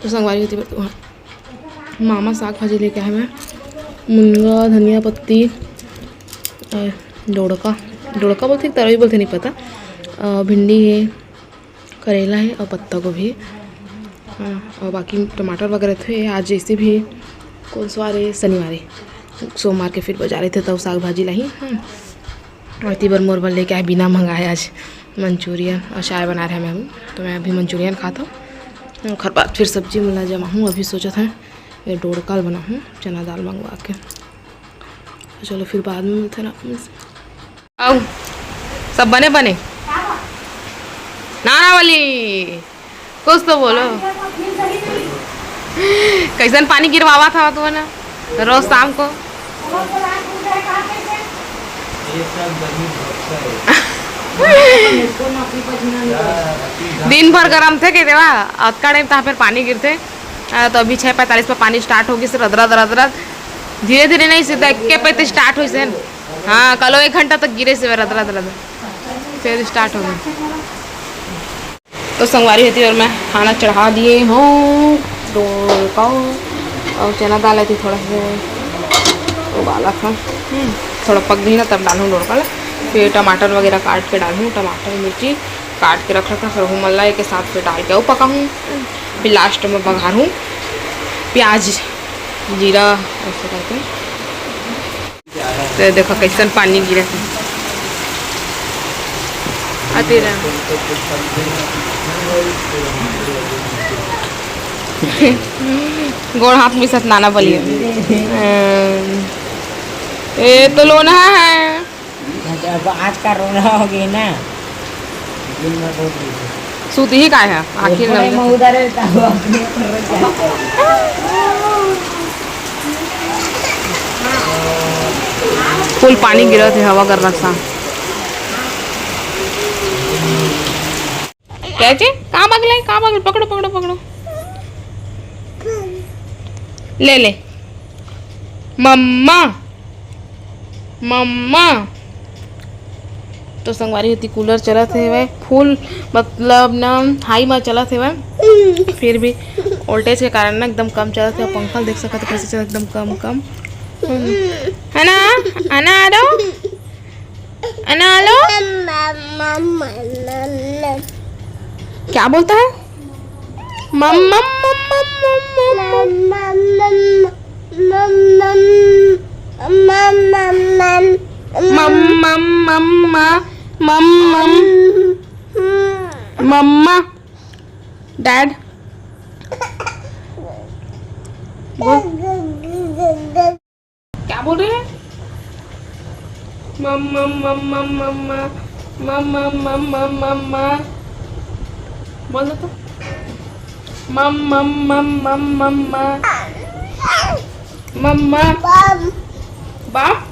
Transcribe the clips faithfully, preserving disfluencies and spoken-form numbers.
तो संगवारी होती बर तो मामा साग भाजी लेके आए हवय, मुनगा, धनिया पत्ती, अउ डोड़का, डोड़का बोलथे कि तरई बोलथे, नहीं पता। अउ भिंडी हे, करेला हे अउ पत्ता गोभी हे। हाँ, अउ बाकी टमाटर वगैरह थे। आज जैसे भी कौन सा वार हे, शनिवार हे, सोमवार के फिर बाजार रहिथे, तब साग भाजी लाही। हाँ, अउ एती बर मोर बर लेके आए, बिना मंगाए आज मंचूरियन अउ चाय बना रहे मैं अभी। तो मैं अभी मंचूरियन खात हूँ, ओखर बाद फिर सब्जी मन ला जमाहूँ। अभी सोचत हूँ ये डोड़का ल बनाहूँ चना दाल मंगवा के। तो चलो फिर बाद में मिलते हैं आप लोग से। आओ, सब बने बने। नानावली, कुछ तो बोलो। कैसन पानी गिरवावा था तू ना रोज शाम को? ये सब वही भरोसा है। दिन भर गरम थे के देवा, अतका टाइम तहाँ पर पानी गिरथे। आ, तो अभी छः पैंतालीस पर पानी स्टार्ट होगी से रदरद रदरद, धीरे धीरे नहीं, सीधा एक पे स्टार्ट हुई से। हाँ, कलो एक घंटा तक गिरे से रदरद रदरद, फिर स्टार्ट होगी। तो संगवारी होती और मैं खाना चढ़ा दिए हूँ डोड़का अउ चना दाल है थी, थोड़ा सा उबाला था। हम्म, थोड़ा पक गई ना तब डालूँ डोड़का ला। फिर टमाटर वगैरह काट के डालूँ, टमाटर मिर्ची काट के रख रखा फिर हूँ मल्ला के साथ फिर डाल के वो पका हूँ। फिर लास्ट में बघार हूँ प्याज जीरा ऐसे करके। तो देखो कैसन पानी गिरा है। अति रा-, गोड़ हाथ मिसत नाना बलिया। अम, ए तो लोनहा है। आज का रोना हो गया ना। दिन में बहुत busy। सूती ही काय है आखिर थोड़े लग में उधर है, तब अपने ऊपर रख जाते हैं। फुल पानी गिरत हे, हवा कर रखा। क्या जी? कहाँ भाग ले? कहाँ भाग ले? पकड़ो, पकड़ो, पकड़ो। ले ले। मम्मा। मम्मा। तो संगवारी होती कूलर चलत हेवय, फुल मतलब ना हाई मा चलत हेवय, फिर भी वोल्टेज के कारण ना एकदम कम चलत हे। पंखा देख सकत हो कैसे चलत, एकदम कम कम, है ना? है ना आरो? है ना आलो? क्या बोलता है? मम मम मम मम मम मम मम। मम मम मम मम मम मम मम मम मम्मा। डैड। बोल। क्या बोल रहे हैं? मम मम मम मम मम्मा। मम मम मम मम मम्मा। बोल दो तो। मम मम मम मम मम्मा। मम्मा। बाप।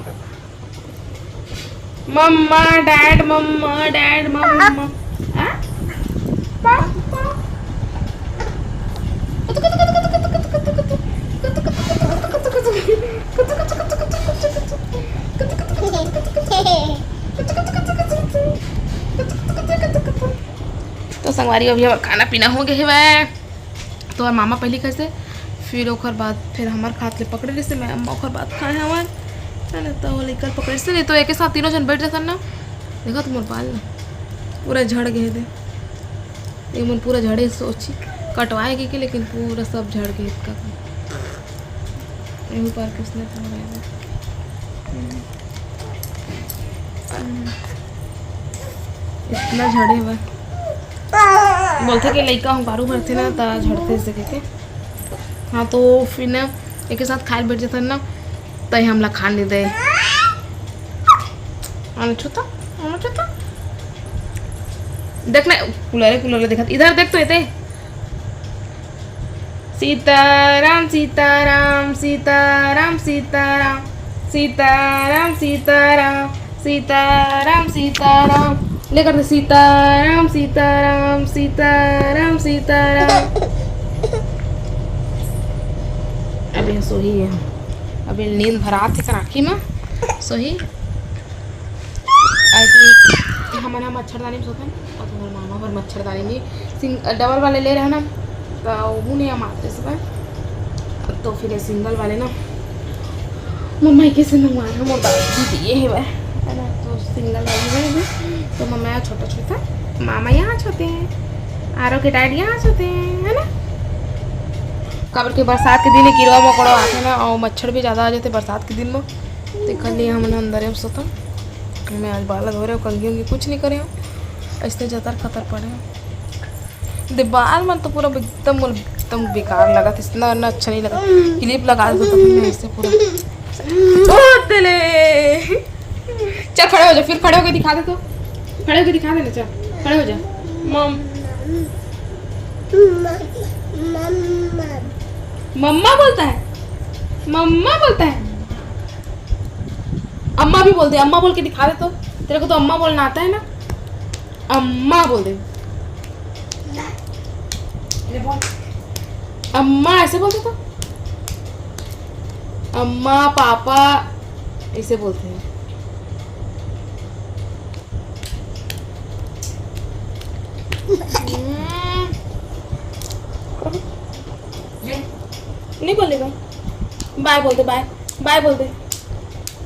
मम्मा, डैड, मम्मा, डैड, मम्मा। हाँ? पापा। तो संगवारी, अभी हमर खाना पीना हो गए हेवय। तो मामा पहली खाइसे, फिर ओकर बाद फिर हमर खात ले पकड़े रहिसे, मैं अम्मा ओकर बाद खाए हवन, है ना। तो लइका पकड़े रहिसे, नहीं तो एके साथ तीनों झन बैठ जातन ना। देखा तो मोर बाल ना पूरा झड़ गए थे, ये मन पूरा झड़े सोची कटवाए के, के लेकिन पूरा सब झड़ गए इसका। यही पर किसने तो इतना झड़े हुआ। बोलथे कि लइका हूँ पारू भरथे ना, त झड़थे से कहिके। हाँ, तो फिर ना एके साथ खाए ल बैठ जाथन ना, त हमला खान नहीं दे। आना छूता, आना छूता। देख ना, कुलरे कुलरे देखत, इधर देख तो एते। सीताराम सीताराम सीताराम सीताराम सीताराम सीताराम सीताराम सीताराम। ले कर दे, सीताराम सीताराम सीताराम सीताराम। अभी सोही है, अभी नींद भरात हे आँखी में, सोही। अभी हमन ह मच्छरदानी में सोथन, अउ तुम्हर मामा बर मच्छरदानी नहीं, सिंग-, डबल वाले ले रहे ना, तो वो नहीं मारते सब। तो फिर ये सिंगल वाले ना, मोर मायके से मंगवाए हैं, मोर दादी दिए हे वह, है ना, तो सिंगल वाले हैं अभी। तो मामा यहाँ छोटा छोटा, मामा यहाँ छोटे हैं, आरव के डैड यहाँ छोटे हैं, है ना। काबर के बरसात के दिन में कीड़ा मकोड़ा आथे ना, और मच्छर भी ज़्यादा आ जाते बरसात के दिन में। तो कर लिए हमन अंदर में सोता। मैं आज बाल धो रहे हो, कंघी उंघी कुछ नहीं करे हो, ऐसे जतर खतर पड़े हो। दीवार मन तो पूरा एकदम, एकदम बेकार लगा था, इतना ना अच्छा नहीं लगा। क्लिप लगा दो तो मैं ऐसे पूरा। ओ तेले। चल खड़े हो जा, फिर खड़े होके दिखा दे तो। खड़े होके दिखा दे ना, चल खड़े हो जा। मम मम्मा बोलता है, मम्मा बोलता है। अम्मा भी बोल दे, अम्मा बोल के दिखा दे तो। तेरे को तो अम्मा बोलना आता है ना, अम्मा बोल दे। अम्मा ऐसे बोलते तो, अम्मा पापा ऐसे बोलते हैं। हम्म। नहीं बोलेगा। बाय बोल दे, बाय। बाय बोल दे।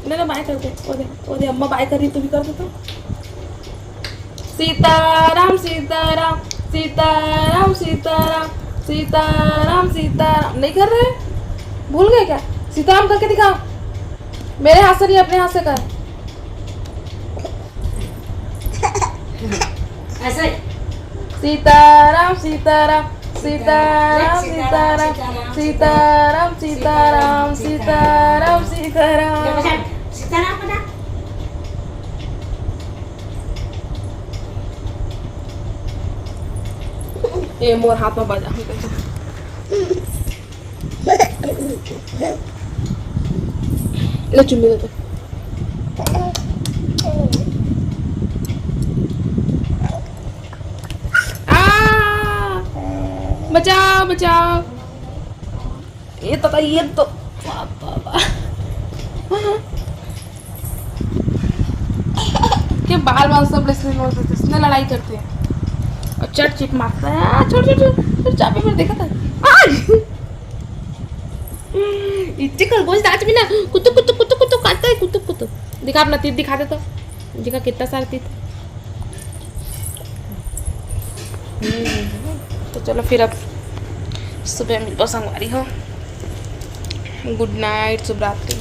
नहीं ना, बाय कर दे। वो दे, वो दे, अम्मा बाय कर रही, तू भी कर दे तो। सीताराम सीताराम सीताराम सीताराम सीताराम सीताराम। नहीं कर रहे, भूल गए क्या? सीताराम करके दिखाओ। मेरे हाथ से नहीं, अपने हाथ से कर। ऐसे। सीताराम सीताराम सीताराम सीताराम सीताराम सीताराम सीताराम सीताराम सीताराम। सीताराम बजा। ये मोर हाथ में बजा। ले चुम्मी दे तो। आ, बचाओ, बचाओ। ये तो, ये तो, बाबा। के बाल बाल सब इसने नोच देते, इसने लड़ाई करते हैं और चट चिट मारता है। आ, छोड़, छोड़, छोड़, छोड़, चाबी पर देखा था। आ! इतने खरगोश दांत भी ना, कुतु, कुतु, कुतु, कुतु करता है, कुतु, कुतु। दिखा अपना तीत, दिखा दे तो। दिखा कितना सारा तीत। हम्म, तो चलो फिर अब सुबह मिलबो संगवारी हो। गुड नाइट, शुभ रात्रि।